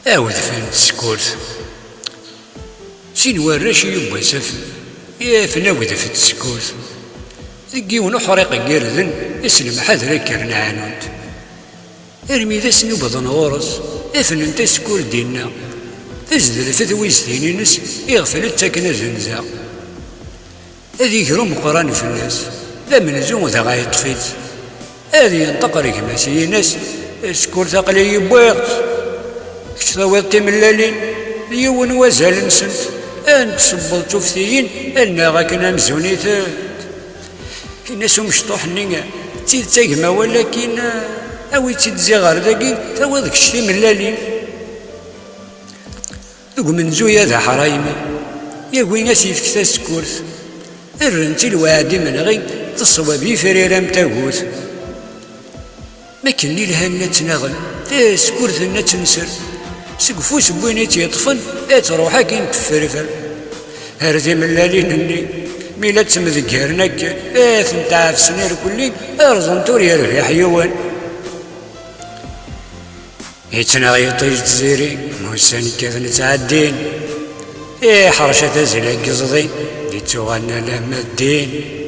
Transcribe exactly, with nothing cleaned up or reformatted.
Awedf n tsekkurt. Sin warrac i yiwwas afen, yafen awedf n tsekkurt. Deg yiwen uḥriq n yirden, s lemḥadra kkren ɛanunt. Armi d ass n ubḍen ɣur-s, afnen tasekkurt dinna. Tazdelfet wis tin-ines, iɣfel-itt akken azenza. Ad iger umeqqran fell-as, d amenzu dɣa yeṭṭef-itt. Ad yenṭeq ɣer gma-s, yenna-s: "Sekkurt aql-i yewwiɣ-tt. Kečč tawiḍ timellalin, d yiwen wazal-nsent, ad n-tsewweḍ tuftiyin, ad naɣ akken amzun itent." Yenna-s umecṭuḥ-nni: "D tidet a gma, walakin awi-tt-id ziɣ ɣer dagi, tawiḍ kečč timellalin." Deg umenzu-ya d aḥraymi, yagi ad s-yefk tasekkurt. Rren-tt i lweɛd imenɣi, teṣwab ifrir am tagut. Mi akken i lhan ad tt-naɣen, tasekkurt-nni ad tt-nser. Seg ufus n win i tt-yeṭṭfen, ad truḥ akin tefferfer. Ar timellalin-nni, mi la ttemdeggaren akken, ad tent-ɛefsen irkelli, rẓent ur yerbiḥ yiwen. Yettnaɣ yiṭij d tziri, ussan kkaten ttɛeddin. Iḥṛec tazzla n yiẓḍi, d-ittuɣalen alamma d ddin.